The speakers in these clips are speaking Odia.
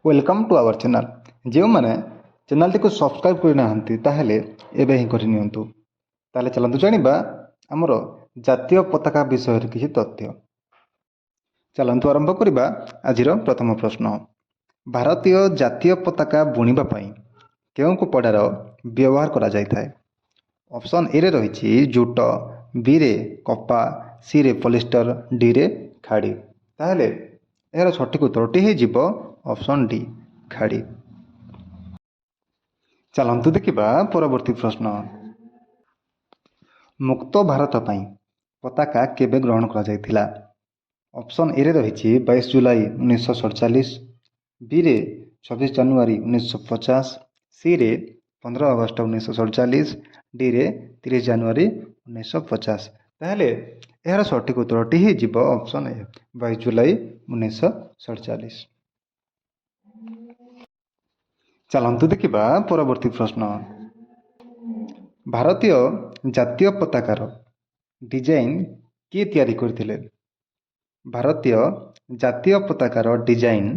Welcome to our channel. ଯେଉଁମାନେ ଚ୍ୟାନେଲ୍ଟିକୁ ସବସ୍କ୍ରାଇବ୍ କରିନାହାନ୍ତି, ତାହେଲେ ଏବେ ହିଁ କରିନିଅନ୍ତୁ। ତାହେଲେ ଚାଲନ୍ତୁ ଜାଣିବା ଆମର ଜାତୀୟ ପତାକା ବିଷୟରେ କିଛି ତଥ୍ୟ। ଚାଲନ୍ତୁ ଆରମ୍ଭ କରିବା ଆଜିର ପ୍ରଥମ ପ୍ରଶ୍ନ। ଭାରତୀୟ ଜାତୀୟ ପତାକା ବୁଣିବା ପାଇଁ କେଉଁ କପଡ଼ାର ବ୍ୟବହାର କରାଯାଇଥାଏ? ଅପସନ୍ ଏରେ ରହିଛି ଜୁଟ, ବିରେ କପା, ସିରେ ପଲିଷ୍ଟର, ଡିରେ ଖଦି। ତାହେଲେ ଏହାର ସଠିକ୍ ଉତ୍ତରଟି ହେଇଯିବ ଅପସନ୍ ଡି, ଖଦି। ଚାଲନ୍ତୁ ଦେଖିବା ପରବର୍ତ୍ତୀ ପ୍ରଶ୍ନ। ମୁକ୍ତ ଭାରତ ପାଇଁ ପତାକା କେବେ ଗ୍ରହଣ କରାଯାଇଥିଲା? ଅପସନ୍ ଏରେ ରହିଛି 22 ଜୁଲାଇ 1947, ବିରେ 26 ଜାନୁଆରୀ 1950, ସିରେ 15 ଅଗଷ୍ଟ 1947, ଡିରେ 30 ଜାନୁଆରୀ 1950। ତାହେଲେ ଏହାର ସଠିକ୍ ଉତ୍ତରଟି ହେଇଯିବ ଅପସନ୍ ଏ, 22 ଜୁଲାଇ 1947। ଚାଲନ୍ତୁ ଦେଖିବା ପରବର୍ତ୍ତୀ ପ୍ରଶ୍ନ। ଭାରତୀୟ ଜାତୀୟ ପତାକାର ଡିଜାଇନ୍ କିଏ ତିଆରି କରିଥିଲେ? ଭାରତୀୟ ଜାତୀୟ ପତାକାର ଡିଜାଇନ୍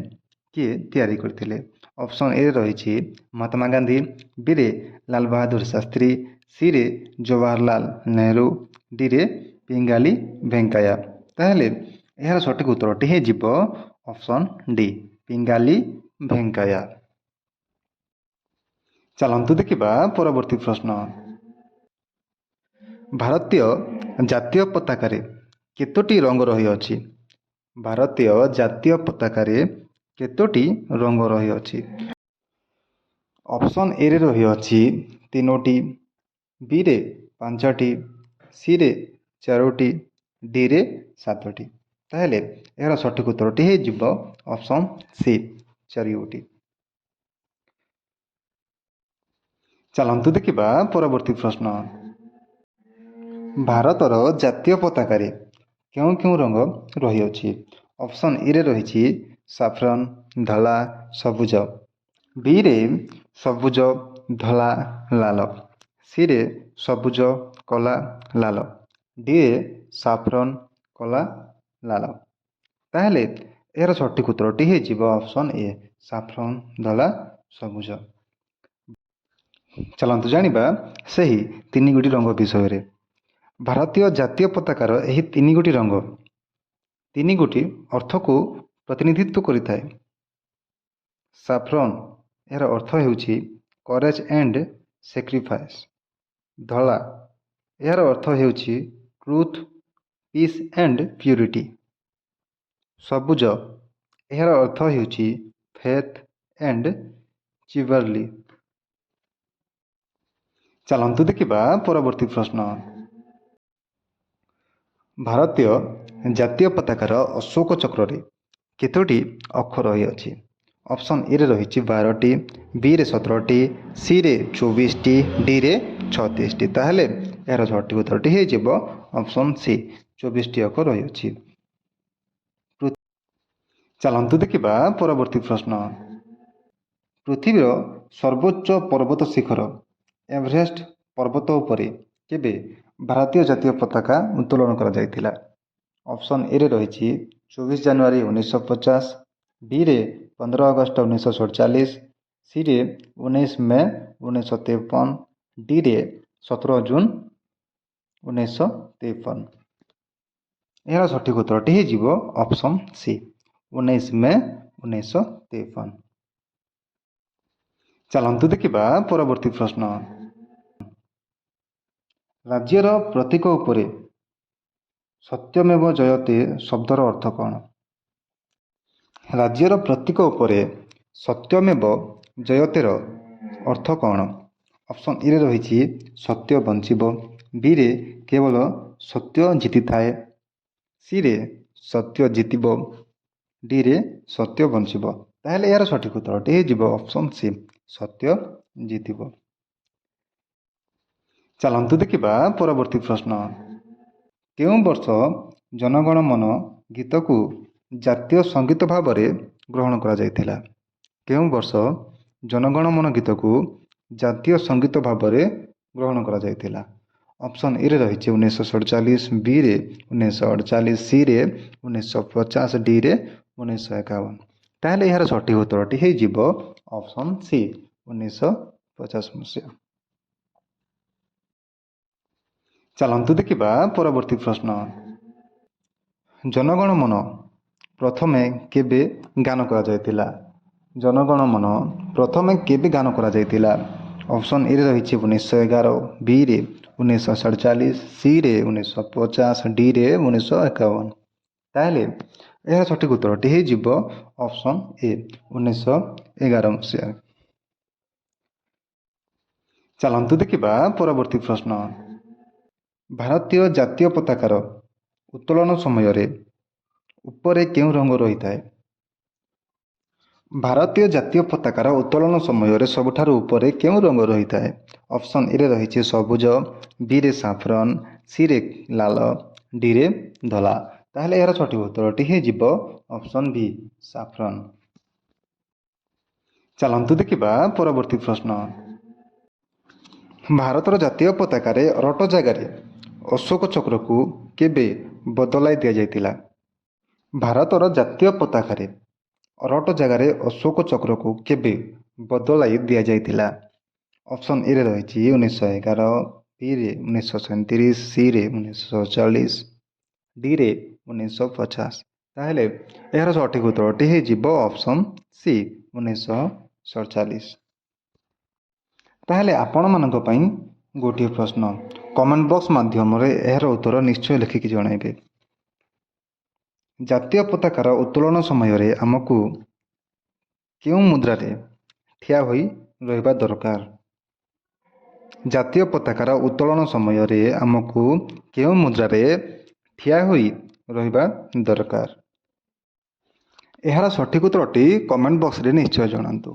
କିଏ ତିଆରି କରିଥିଲେ? ଅପସନ୍ ଏରେ ରହିଛି ମହାତ୍ମା ଗାନ୍ଧୀ, ବିରେ ଲାଲ ବାହାଦୁର ଶାସ୍ତ୍ରୀ, ସିରେ ଜବାହରଲାଲ ନେହେରୁ, ଡିରେ ପିଙ୍ଗାଲି ଭେଙ୍କୟା। ତାହେଲେ ଏହାର ସଠିକ୍ ଉତ୍ତରଟି ହେଇଯିବ ଅପସନ୍ ଡି, ପିଙ୍ଗାଲି ଭେଙ୍କୟା। ଚାଲନ୍ତୁ ଦେଖିବା ପରବର୍ତ୍ତୀ ପ୍ରଶ୍ନ। ଭାରତୀୟ ଜାତୀୟ ପତାକାରେ କେତୋଟି ରଙ୍ଗ ରହିଅଛି? ଭାରତୀୟ ଜାତୀୟ ପତାକାରେ କେତୋଟି ରଙ୍ଗ ରହିଅଛି? ଅପସନ୍ ଏରେ ରହିଅଛି ତିନୋଟି, ବିରେ ପାଞ୍ଚଟି, ସିରେ ଚାରୋଟି, ଡିରେ ସାତୋଟି। ତାହେଲେ ଏହାର ସଠିକ୍ ଉତ୍ତରଟି ହେଇଯିବ ଅପସନ୍ ସି, ଚାରିଗୋଟି। ଚାଲନ୍ତୁ ଦେଖିବା ପରବର୍ତ୍ତୀ ପ୍ରଶ୍ନ। ଭାରତର ଜାତୀୟ ପତାକାରେ କେଉଁ କେଉଁ ରଙ୍ଗ ରହିଅଛି? ଅପସନ୍ ଏରେ ରହିଛି ସାଫ୍ରନ୍, ଧଳା, ସବୁଜ, ବିରେ ସବୁଜ, ଧଳା, ଲାଲ, ସିରେ ସବୁଜ, କଳା, ଲାଲ, ଡିରେ ସାଫ୍ରନ୍, କଳା, ଲାଲ। ତାହେଲେ ଏହାର ସଠିକ୍ ଉତ୍ତରଟି ହେଇଯିବ ଅପସନ୍ ଏ, ସାଫ୍ରନ୍, ଧଳା, ସବୁଜ। ଚାଲନ୍ତୁ ଜାଣିବା ସେହି ତିନି ଗୋଟି ରଙ୍ଗ ବିଷୟରେ। ଭାରତୀୟ ଜାତୀୟ ପତାକାର ଏହି ତିନି ଗୋଟି ରଙ୍ଗ ତିନି ଗୋଟି ଅର୍ଥକୁ ପ୍ରତିନିଧିତ୍ୱ କରିଥାଏ। ସାଫ୍ରନ୍, ଏହାର ଅର୍ଥ ହେଉଛି କରେଜ୍ ଆଣ୍ଡ ସାକ୍ରିଫାଇସ୍। ଧଳା, ଏହାର ଅର୍ଥ ହେଉଛି ଟ୍ରୁଥ୍, ପିସ୍ ଆଣ୍ଡ ପ୍ୟୁରିଟି। ସବୁଜ, ଏହାର ଅର୍ଥ ହେଉଛି ଫେଥ୍ ଆଣ୍ଡ ଚିଭାଲରି। ଚାଲନ୍ତୁ ଦେଖିବା ପରବର୍ତ୍ତୀ ପ୍ରଶ୍ନ। ଭାରତୀୟ ଜାତୀୟ ପତାକାର ଅଶୋକ ଚକ୍ରରେ କେତୋଟି ଅକ୍ଷ ରହିଅଛି? ଅପସନ୍ ଏରେ ରହିଛି 12ଟି, ବିରେ 17ଟି, ସିରେ 24ଟି, ଡିରେ 36ଟି। ତାହେଲେ ଏହାର ସଠିକ୍ ଉତ୍ତରଟି ହେଇଯିବ ଅପସନ୍ ସି, 24ଟି ଅକ୍ଷ ରହିଅଛି। ଚାଲନ୍ତୁ ଦେଖିବା ପରବର୍ତ୍ତୀ ପ୍ରଶ୍ନ। ପୃଥିବୀର ସର୍ବୋଚ୍ଚ ପର୍ବତ ଶିଖର ଏଭରେଷ୍ଟ ପର୍ବତ ଉପରେ କେବେ ଭାରତୀୟ ଜାତୀୟ ପତାକା ଉତ୍ତୋଳନ କରାଯାଇଥିଲା? ଅପସନ୍ ଏରେ ରହିଛି 24 ଜାନୁଆରୀ 1950, ବିରେ 15 ଅଗଷ୍ଟ 1947, ସିରେ 19 ମେ 1953, ଡିରେ 17 ଜୁନ୍ 1953। ଏହାର ସଠିକ୍ ଉତ୍ତରଟି ହେଇଯିବ ଅପସନ୍ ସି, 19 ମେ 1953। ଚାଲନ୍ତୁ ଦେଖିବା ପରବର୍ତ୍ତୀ ପ୍ରଶ୍ନ। ରାଜ୍ୟର ପ୍ରତୀକ ଉପରେ ସତ୍ୟମେବ ଜୟତେ ଶବ୍ଦର ଅର୍ଥ କ'ଣ? ରାଜ୍ୟର ପ୍ରତୀକ ଉପରେ ସତ୍ୟମେବ ଜୟତେର ଅର୍ଥ କ'ଣ? ଅପସନ୍ ଏରେ ରହିଛି ସତ୍ୟ ବଞ୍ଚିବ, ବିରେ କେବଳ ସତ୍ୟ ଜିତିଥାଏ, ସିରେ ସତ୍ୟ ଜିତିବ, ଡିରେ ସତ୍ୟ ବଞ୍ଚିବ। ତାହେଲେ ଏହାର ସଠିକ୍ ଉତ୍ତରଟି ହେଇଯିବ ଅପସନ୍ ସି, ସତ୍ୟ ଜିତିବ। ଚାଲନ୍ତୁ ଦେଖିବା ପରବର୍ତ୍ତୀ ପ୍ରଶ୍ନ। କେଉଁ ବର୍ଷ ଜନଗଣ ମନ ଗୀତକୁ ଜାତୀୟ ସଙ୍ଗୀତ ଭାବରେ ଗ୍ରହଣ କରାଯାଇଥିଲା? କେଉଁ ବର୍ଷ ଜନଗଣ ମନ ଗୀତକୁ ଜାତୀୟ ସଙ୍ଗୀତ ଭାବରେ ଗ୍ରହଣ କରାଯାଇଥିଲା? ଅପସନ୍ ଏରେ ରହିଛି 1947, ବିରେ 1948, ସିରେ 1950, ଡିରେ 1951। ତାହେଲେ ଏହାର ସଠିକ୍ ଉତ୍ତରଟି ହେଇଯିବ ଅପସନ୍ ସି, 1950 ମସିହା। ଚାଲନ୍ତୁ ଦେଖିବା ପରବର୍ତ୍ତୀ ପ୍ରଶ୍ନ। ଜନଗଣ ମନ ପ୍ରଥମେ କେବେ ଗାନ କରାଯାଇଥିଲା? ଜନଗଣ ମନ ପ୍ରଥମେ କେବେ ଗାନ କରାଯାଇଥିଲା? ଅପସନ୍ ଏରେ ରହିଛି 1911, ବିରେ 1947, ସିରେ 1950, ଡିରେ 1951। ତାହେଲେ ଏହାର ସଠିକ୍ ଉତ୍ତରଟି ହେଇଯିବ ଅପସନ୍ ଏ, 1911 ମସିହାରେ। ଚାଲନ୍ତୁ ଦେଖିବା ପରବର୍ତ୍ତୀ ପ୍ରଶ୍ନ। ଭାରତୀୟ ଜାତୀୟ ପତାକାର ଉତ୍ତୋଳନ ସମୟରେ ଉପରେ କେଉଁ ରଙ୍ଗ ରହିଥାଏ? ଭାରତୀୟ ଜାତୀୟ ପତାକାର ଉତ୍ତୋଳନ ସମୟରେ ସବୁଠାରୁ ଉପରେ କେଉଁ ରଙ୍ଗ ରହିଥାଏ? ଅପସନ୍ ଏରେ ରହିଛି ସବୁଜ, ବିରେ ସାଫ୍ରନ୍, ସିରେ ଲାଲ, ଡିରେ ଧଳା। ତାହେଲେ ଏହାର ସଠିକ୍ ଉତ୍ତରଟି ହେଇଯିବ ଅପସନ୍ ବି, ସାଫ୍ରନ୍। ଚାଲନ୍ତୁ ଦେଖିବା ପରବର୍ତ୍ତୀ ପ୍ରଶ୍ନ। ଭାରତର ଜାତୀୟ ପତାକାରେ ଅରଟ ଜାଗାରେ ଅଶୋକ ଚକ୍ରକୁ କେବେ ବଦଳାଇ ଦିଆଯାଇଥିଲା? ଭାରତର ଜାତୀୟ ପତାକାରେ ଅରଟ ଜାଗାରେ ଅଶୋକ ଚକ୍ରକୁ କେବେ ବଦଳାଇ ଦିଆଯାଇଥିଲା? ଅପସନ୍ ଏରେ ରହିଛି 1911, ବିରେ 1937, ସିରେ 1947, ଡିରେ 1950। ତାହେଲେ ଏହାର ସଠିକ୍ ଉତ୍ତରଟି ହେଇଯିବ ଅପସନ୍ ସି, 1947। ତାହେଲେ ଆପଣମାନଙ୍କ ପାଇଁ ଗୋଟିଏ ପ୍ରଶ୍ନ, କମେଣ୍ଟ ବକ୍ସ ମାଧ୍ୟମରେ ଏହାର ଉତ୍ତର ନିଶ୍ଚୟ ଲେଖିକି ଜଣାଇବେ। ଜାତୀୟ ପତାକାର ଉତ୍ତୋଳନ ସମୟରେ ଆମକୁ କେଉଁ ମୁଦ୍ରାରେ ଠିଆ ହୋଇ ରହିବା ଦରକାର? ଜାତୀୟ ପତାକାର ଉତ୍ତୋଳନ ସମୟରେ ଆମକୁ କେଉଁ ମୁଦ୍ରାରେ ଠିଆ ହୋଇ ରହିବା ଦରକାର? ଏହାର ସଠିକ୍ ଉତ୍ତରଟି କମେଣ୍ଟ ବକ୍ସରେ ନିଶ୍ଚୟ ଜଣାନ୍ତୁ।